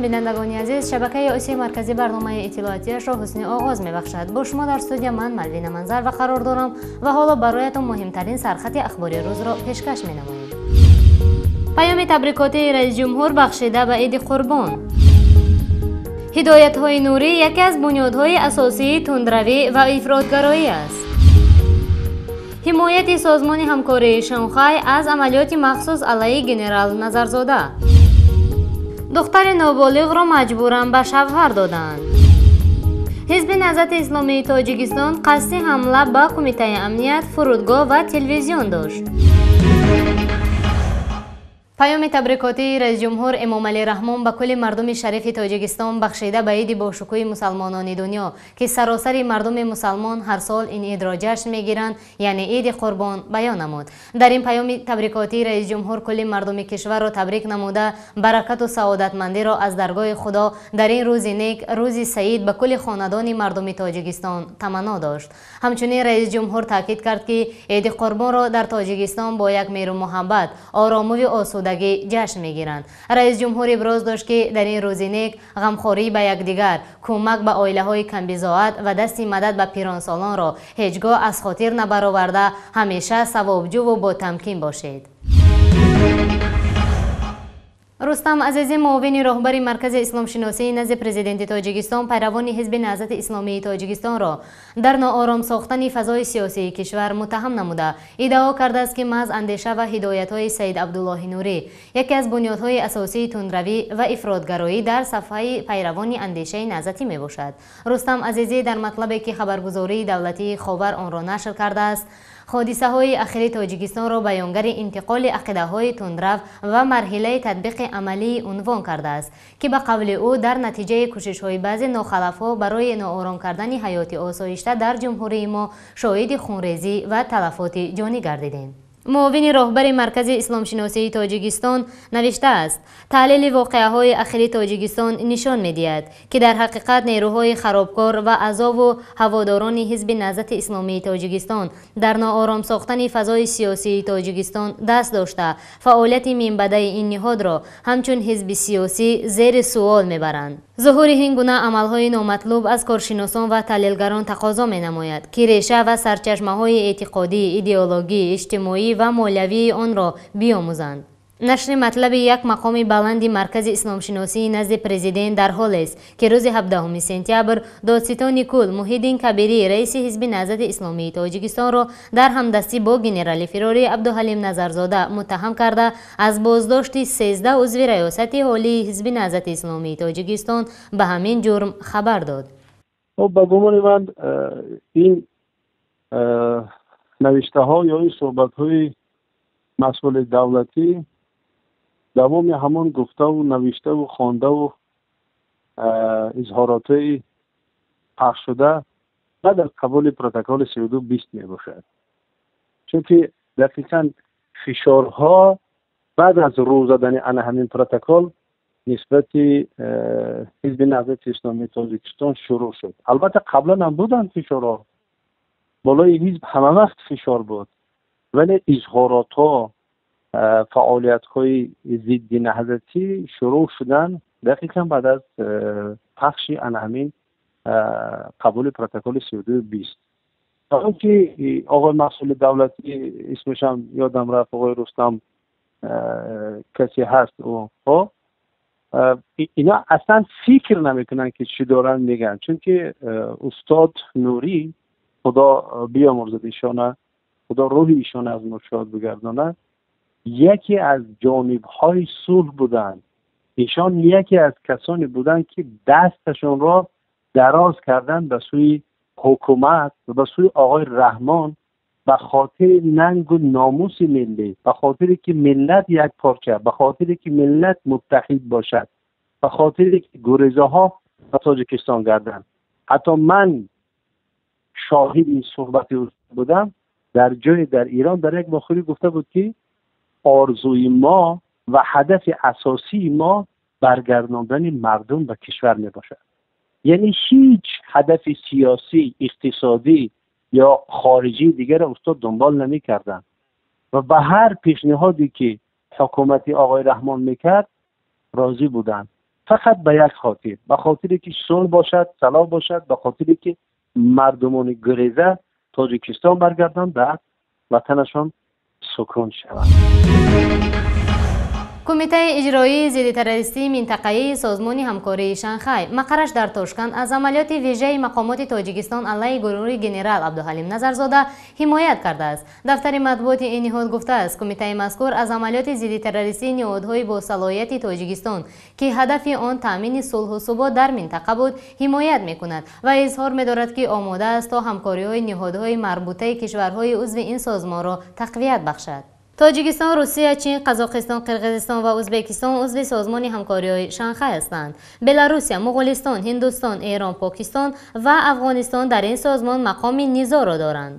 Бинандагони азиз, шабакаи Осиёи Марказӣ барномаи иттилоотияшро ҳусни оғоз мебахшад. Бо шумо дар студия ман Малвина Манзар ва қарор дорам ва ҳоло бароятон муҳимтарин сархати ахбори рӯзро пешкаш менамоем. Паёми табрикотии раисҷумҳур бахшида ба Иди Қурбон. Ҳидоятҳои Нурӣ яке аз бунёдҳои асосии тундравӣ ва ифротгароӣ аст. Ҳимояти созмони ҳамкории Шанхай аз амалиёти махсус алайҳи генерал Назарзода. Духтари ноболиғро маҷбуран ба шавҳар доданд. Ҳизби Наҳзати Исломии Тоҷикистон қасди ҳамла ба Кумитаи амният, фурудгоҳ ва телевизион дошт. Паёми табрикотии раисҷумҳур Эмомалӣ Раҳмон ба кулли мардуми шарифи Тоҷикистон бахшида ба иди бошукӯҳи мусалмонони дунё, ки саросари мардуми мусалмон ҳар сол ин идро ҷашн мегиранд, яъне Иди Қурбон, баён намуд. Дар ин паёми табрикотии раисҷумҳур кулли мардуми кишварро табрик намуда, баракату саодатмандиро аз даргоҳи Худо дар ин рӯзи нек, рӯзи саид, ба кулли хонадони мардуми Тоҷикистон таманно дошт. Ҳамчунин раисҷумҳур таъкид кард, ки Иди Қурбонро дар Тоҷикистон бо як меҳру муҳаббат, оромуву осудагӣ ҷашн мегиранд. Раисҷумҳур иброз дошт, ки дар ин рӯзи нек ғамхорӣ ба якдигар, кӯмак ба оилаҳои камбизоат ва дасти мадад ба пиронсолонро ҳеҷ гоҳ аз хотир набароварда, ҳамеша савобҷӯву ботамкин бошед. Рустам Азизӣ, муовини роҳбари Маркази исломшиносии назди президенти Тоҷикистон, пайравони Ҳизби Наҳзати Исломии Тоҷикистонро дар ноором сохтани фазои сиёсии кишвар муттаҳам намуда, иддао кардааст, ки маҳз андеша ва ҳидоятҳои Саид Абдуллоҳи Нурӣ яке аз бунёдҳои асосии тундравӣ ва ифротгароӣ дар сафҳаи пайравони андешаи наҳзатӣ мебошад. Рустам Азизӣ дар матлабе, ки хабаргузории давлатии Ховар онро нашр кардааст, ҳодисаҳои ахири Тоҷикистонро баёнгари интиқоли ақидаҳои тундрав ва марҳилаи татбиқи амалии унвон кардааст, ки ба қавли ӯ дар натиҷаи кӯшишҳои баъзе нохалафҳо барои ноором кардани ҳаёти осоишта дар ҷумҳурии мо шоҳиди хунрезӣ ва талафоти ҷонӣ гардидем. Муовини роҳбари Маркази исломшиносии Тоҷикистон навиштааст: таҳлили воқеаҳои ахири Тоҷикистон нишон медиҳад, ки дар ҳақиқат нерӯҳои харобкор ва аъзову ҳаводорони Ҳизби Наҳзати Исломии Тоҷикистон дар ноором сохтани фазои сиёсии Тоҷикистон даст дошта, фаъолияти минбаъдаи ин ниҳодро ҳамчун ҳизби сиёсӣ зери суол мебаранд. Зуҳури ин гуна амалҳои номатлуб аз коршиносон ва таҳлилгарон тақозо менамояд, ки реша ва сарчашмаҳои эътиқодӣ, идеологӣ, иҷтимоӣ ва молиявии онро биомӯзанд. Нашри матлаби як мақоми баланди Маркази исломшиносии назди президент дар ҳолест, ки рӯзи 17 сентябр додситони кул Муҳиддин Кабирӣ, раиси Ҳизби Наҳзати Исломии Тоҷикистонро дар ҳамдастӣ бо генерали фирорӣ Абдуҳалим Назарзода муттаҳам карда, аз боздошти 13 узви раёсати ҳолии Ҳизби Наҳзати Исломии Тоҷикистон ба ҳамин ҷурм хабар дод. Ба гумони ман, ин навиштаҳо ё ин суҳбатҳои масъули давлатӣ давоми ҳамон гуфтаву навиштаву хондаву изҳоротҳои пахшшуда баъд аз қабули протоколи 32-20 мебошад, чунки дақиқан фишорҳо баъд аз рӯ задани ана ҳамин протокол нисбати Ҳизби Наҳзати Исломии Тоҷикистон шурӯъ шуд. Албатта, қаблан ҳам буданд фишорҳо, болои ҳизб ҳамавақт фишор буд, вале изҳоротҳо, фаъолиятҳои зидди наҳзатӣ шурӯъ шуданд дақиқан баъд аз пахши ана ҳамин қабули протоколи 32-20. Он ки оғои масъули давлатӣ, исмашам ёдам рафт, оғои Рустам касе ҳаст, ӯ ино аслан фикр намекунанд, ки чӣ доранд мегӯянд, чунки устод Нурӣ, Худо биёмурзад ишона, Худо рӯҳи ишона аз мо шод бигардонад, яке аз ҷонибҳои сулҳ буданд. Эшон яке аз касоне буданд, ки дасташонро дароз карданд ба сӯи ҳукумат ва ба сӯи оғои Раҳмон ба хотири нангу номуси миллӣ, ба хотире ки миллат як порча, ба хотире ки миллат муттаҳид бошад, ба хотире ки гурезаҳо ба Тоҷикистон гарданд. Ҳатто ман шоҳиди ин суҳбати будам, дар ҷое дар Эрон дар як вохӯрӣ гуфта буд, ки орзуи мо ва ҳадафи асосии мо баргардондани мардум ба кишвар мебошад. Яъне ҳеҷ ҳадафи сиёсӣ, иқтисодӣ ё хориҷии дигарро устод дунбол намекарданд ва ба ҳар пешниҳоде ки ҳукумати оғои Раҳмон мекард розӣ буданд. Фақат ба як хотир, ба хотире ки сулҳ бошад, салом бошад, ба хотире ки мардумони гуреза Тоҷикистон баргарданд, дар ватанашон сукун шаванд. Кумитаи иҷроии зидди террористии минтақаии Созмони ҳамкории Шанхай мақарраш дар Тошканд аз амалиёти вижаи мақомоти Тоҷикистон алайҳи гурӯҳи генерал Абдуҳалим Назарзода ҳимоят кардааст. Дафтари матбуоти ин ниҳод гуфтааст, кумитаи мазкур аз амалиёти зидди террористии ниҳодҳои босалоҳияти Тоҷикистон, ки ҳадафи он таъмини сулҳу субот дар минтақа буд, ҳимоят мекунад ва изҳор медорад, ки омода аст то ҳамкориҳои ниҳодҳои марбутаи кишварҳои узви ин созмонро тақвият бахшад. Тоҷикистон, Русия, Чин, Қазоқистон, Қирғизистон ва Ӯзбекистон узви Созмони ҳамкориҳои Шанхай ҳастанд. Беларусия, Моғулистон, Ҳиндустон, Эрон, Покистон ва Афғонистон дар ин созмон мақоми низоро доранд.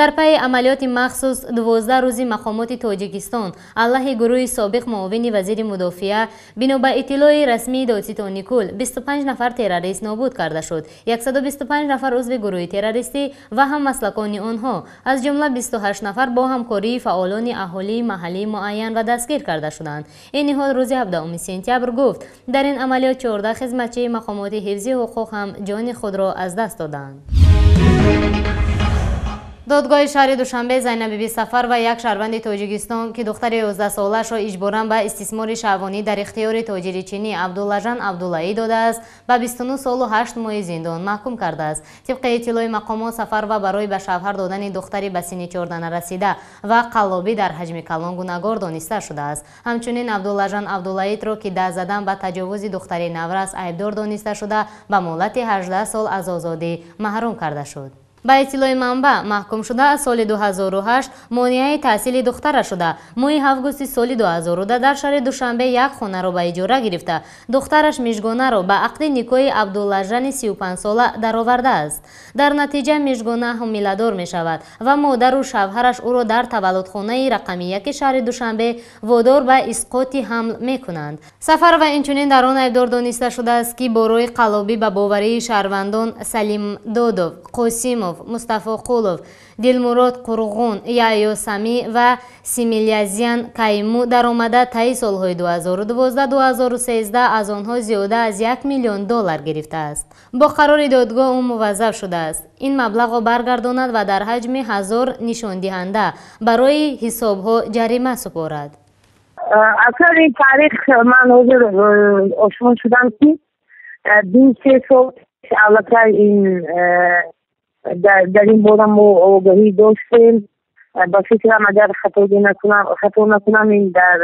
Дар пайи амалиёти махсус 12 рӯзи мақомоти Тоҷикистон алайҳи гурӯҳи собиқ муовини вазири мудофиа, бино ба иттилои расмии додситони кул, 25 нафар террорист нобуд карда шуд. 125 нафар узви гурӯҳи террористӣ ва ҳаммаслакони онҳо, аз ҷумла 28 нафар бо ҳамкории фаъолони аҳолии маҳаллӣ муайян ва дастгир карда шуданд. Ин ниҳод рӯзи 17 сентябр гуфт, дар ин амалиёт 14 хизматчии мақомоти ҳифзи ҳуқуқ ҳам ҷони худро аз даст доданд. Додгоҳи шаҳри Душанбе Зайнабиби Сафар ва як шаҳрванди Тоҷикистон, ки духтари 11-солаашро иҷборан ба истисмори шаҳвонӣ дар ихтиёри тоҷири чинӣ Абдуллажан Абдуллаӣ додааст, ба 29 солу 8 моҳи зиндон маҳкум кардааст. Тибқи иттилои мақомот, Сафарова барои ба шавҳар додани духтари ба синни 14 нарасида ва қаллобӣ дар ҳаҷми калон гунаҳгор дониста шудааст. Ҳамчунин Абдуллажан Абдуллаитро, ки даст задан ба таҷовузи духтари наврас айбдор дониста шуда, ба муҳлати 18 сол аз озодӣ маҳрум карда шуд. Ба иттилои манбаъ, маҳкумшуда аз соли 2008 монеаи таҳсили духтара шуда, моҳи августи соли 2010 дар шаҳри Душанбе як хонаро ба иҷора гирифта, духтараш Мижгонаро ба ақди никоҳи Абдуллажани 35-сола даровардааст. Дар натиҷа Мижгона ҳомиладор мешавад ва модару шавҳараш ӯро дар таваллудхонаи рақами 1 шаҳри Душанбе водор ба исқоти ҳамл мекунанд. Сафарова инчунин дар он айбдор дониста шудааст, ки бо роҳи қаллобӣ ба боварии шаҳрвандон Салим Додов, Қосимов, Мустафо Қулов, Дилмурод Қурғун, Яъё Самӣ ва Симилязян Кайму даромада, таи солҳои 2012-2013 аз онҳо зиёда аз 1 миллион доллар гирифтааст. Бо қарори додгоҳ ӯ муваззаф шудааст ин маблағро баргардонад ва дар ҳаҷми 1000 нишондиҳанда барои ҳисобҳо ҷарима супорад. Аслан ин таърих ман ҳозир ошно шудам, ки 2-3 сол аллакай ин дар ин бора мо огаҳӣ доштем. Ба фикрам, агар хато накунам, ин дар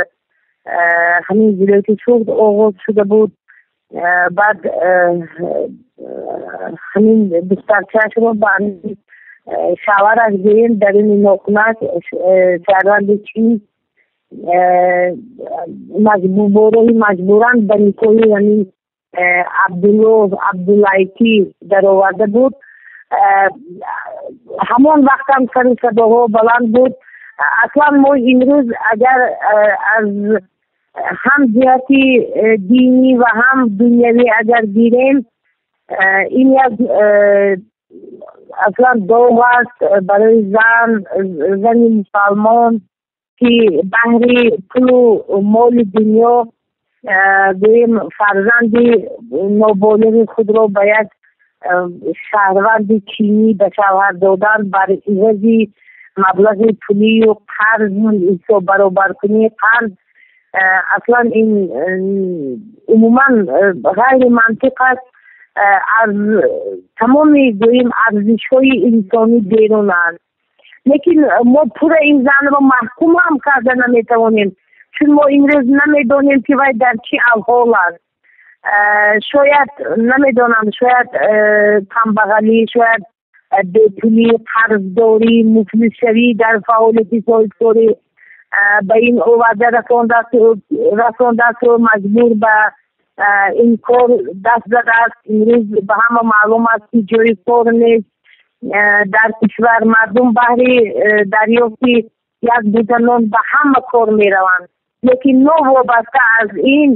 ҳамин вилояти Суғд оғоз шуда буд. Баъд ҳамин духтарчаашро ба ҳамин шавҳараш гӯем дар ин нохунак шаҳрванди Чин бо роҳи маҷбуран ба никоҳи ҳамин Абдулло Абдуллайкӣ дароварда буд. Ҳамон вақтам сару садоҳо баланд буд. Аслан мо имрӯз агар аз ҳам ҷиҳати динӣ ва ҳам дунявӣ агар гирем, ин як аслан доғ аст барои зан, зани мусалмон, ки баҳри пулу моли дунё гӯем фарзанди ноболиғи худро ба як шаҳрванди чинӣ ба шавҳар додан бар ивази маблағи пулию қарзу ҳисоб баробаркунии қарз, аслан ин умуман ғайримантиқ аст, аз тамоми гӯем арзишҳои инсонӣ берун аст. Лекин мо пурра ин занро маҳкум ҳам карда наметавонем, чун мо имрӯз намедонем, ки вай дар чӣ аҳвол аст. Шояд, намедонам, шояд камбағалӣ, шояд бепулӣ, қарздорӣ, муфлисшавӣ дар фаъолияти соҳибкорӣ ба ин оварда расондааст, маҷбур ба ин кор даст задааст. Имрӯз ба ҳама маълум аст, ки ҷои кор нест дар кишвар. Мардум баҳри дарёфти як бута нон ба ҳама кор мераванд. Лекин новобаста аз ин,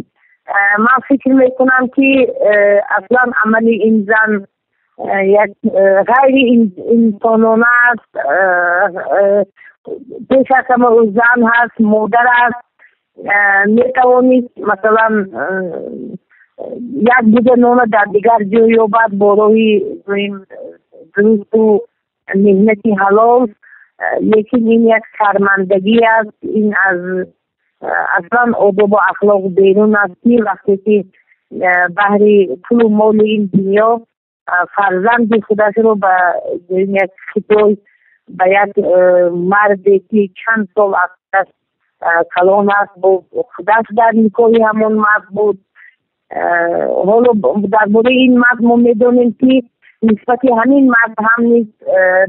ман фикр мекунам, ки аслан амали ин зан як ғайри инсонона аст. Пеш аз ҳама ӯ зан ҳаст, модар аст. Метавонист, масалан, Як буда нона дар дигар ҷой ёбад бо роҳи дурусту меҳнати ҳалол, лекин ин як шармандагӣ аст. Ин аз аслан одобу ахлоқ берун аст, ки вақте ки баҳри пулу моли ин дунё фарзанди худашро ба як хитой, ба як марде ки чанд сол аз калон аст, бо худаш дар никоҳи ҳамон мард буд. Ҳоло дар бораи ин мард мо медонем, ки нисбати ҳамин мард ҳам низ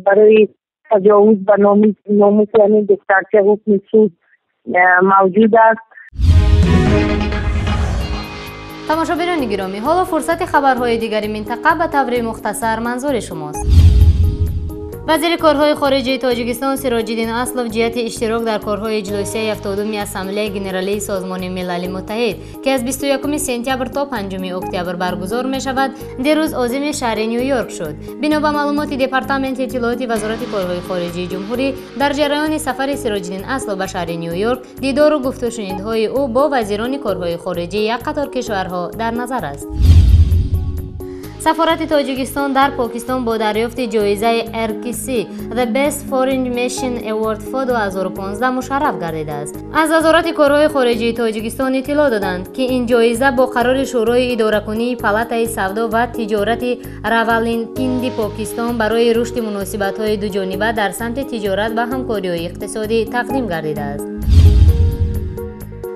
барои таҷовуз ба номуси ҳамин духтарча ҳукми суд мавҷуд аст. Тамошобинони гиромӣ, ҳоло фурсати хабарҳои дигари минтақа ба таври мухтасар манзури шумост. Вазири корҳои хориҷии Тоҷикистон Сироҷиддин Аслов ҷиҳати иштирок дар корҳои иҷлосияи 70-уми Ассамблеяи Генералии Созмони Милали Муттаҳид, ки аз 21 сентябр то 5 октябр баргузор мешавад, дирӯз озими шаҳри Ню-Йорк шуд. Бино ба маълумоти Департаменти иттилооти Вазорати корҳои хориҷии ҷумҳурӣ, дар ҷараёни сафари Сироҷиддин Аслов ба шаҳри Ню-Йорк дидору гуфтушунидҳои ӯ бо вазирони корҳои хориҷии як қатор кишварҳо дар назар аст. Сафорати Тоҷикистон дар Покистон бо дарёфти ҷоизаи RKC The Best Foreign Mission Award for 2015 мушарраф гардидааст. Аз Вазорати корҳои хориҷии Тоҷикистон иттилоъ доданд, ки ин ҷоиза бо қарори Шӯрои идоракунии Палатаи савдо ва тиҷорати Равалпинди Покистон барои рушди муносибатҳои дуҷониба дар самти тиҷорат ва ҳамкориҳои иқтисодӣ тақдим гардидааст.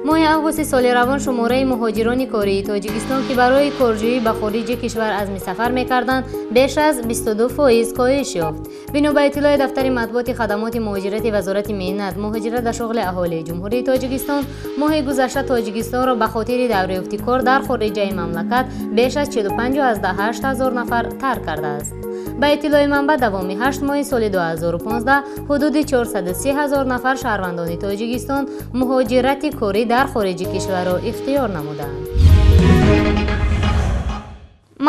Моҳи августи соли равон шумораи муҳоҷирони кории Тоҷикистон, ки барои корҷӯӣ ба хориҷи кишвар азми сафар мекарданд, беш аз 22% коҳиш ёфт. Бино ба иттилои дафтари матбуоти хадамоти муҳоҷирати Вазорати меҳнат, муҳоҷират ва шуғли аҳолии Ҷумҳурии Тоҷикистон, моҳи гузашта Тоҷикистонро ба хотири дарёфти кор дар хориҷаи мамлакат беш аз 45,8 ҳазор нафар тарк кардааст. Ба иттилои манбаъ, давоми 8 моҳи соли 2015 ҳудуди 430 ҳазор нафар шаҳрвандони Тоҷикистон муҳоҷирати корӣ дар хориҷи кишварро ихтиёр намуданд.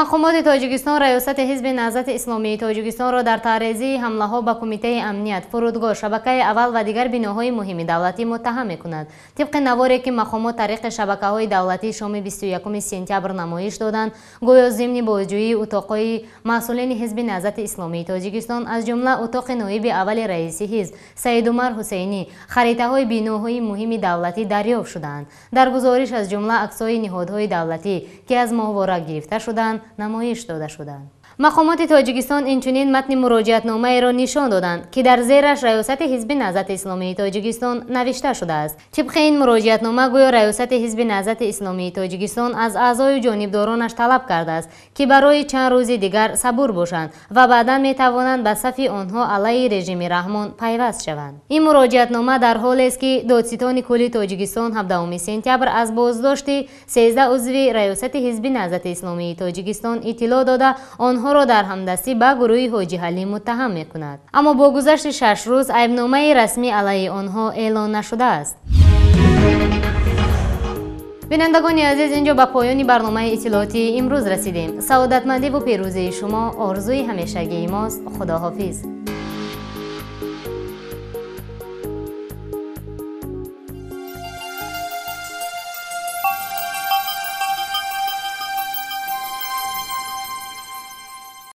Мақомоти Тоҷикистон Раёсати Ҳизби Наҳзати Исломии Тоҷикистонро дар таърезии ҳамлаҳо ба Кумитаи амният, фурудгоҳ, шабакаи аввал ва дигар биноҳои муҳими давлатӣ муттаҳам мекунад. Тибқи наворе, ки мақомот тариқи шабакаҳои давлатӣ шоми 21 сентябр намоиш доданд, гӯё зимни бозҷӯии утоқҳои масъулини Ҳизби Наҳзати Исломии Тоҷикистон, аз ҷумла утоқи ноиби аввали раиси ҳизб Саидумар Ҳусейнӣ, харитаҳои биноҳои муҳими давлатӣ дарёфт шуданд. Дар гузориш аз ҷумла аксҳои ниҳодҳои давлатӣ, ки аз моҳвора гирифта шуданд, намоиш дода шуданд. Мақомоти Тоҷикистон инчунин матни муроҷиатномаеро нишон доданд, ки дар зераш Раёсати Ҳизби Наҳзати Исломии Тоҷикистон навишта шудааст. Тибқи ин муроҷиатнома гӯё Раёсати Ҳизби Наҳзати Исломии Тоҷикистон аз аъзою ҷонибдоронаш талаб кардааст, ки барои чанд рӯзи дигар сабур бошанд ва баъдан метавонанд ба сафи онҳо алайҳи режими Раҳмон пайваст шаванд. Ин муроҷиатнома дар ҳолест, ки Додситони кулли Тоҷикистон 17 сентябр аз боздошти 13 узви Раёсати Ҳизби Наҳзати Исломии Тоҷикистон иттилоъ дода, онҳоро дар ҳамдастӣ ба гурӯҳи Ҳоҷи Ҳалим муттаҳам мекунад. Аммо бо гузашти 6 рӯз айбномаи расмӣ алайҳи онҳо эълон нашудааст. Бинандагони азиз, инҷо ба поёни барномаи иттилоотии имрӯз расидем. Саодатмандиву пирӯзии шумо орзуи ҳамешагии мост. Худоҳофиз.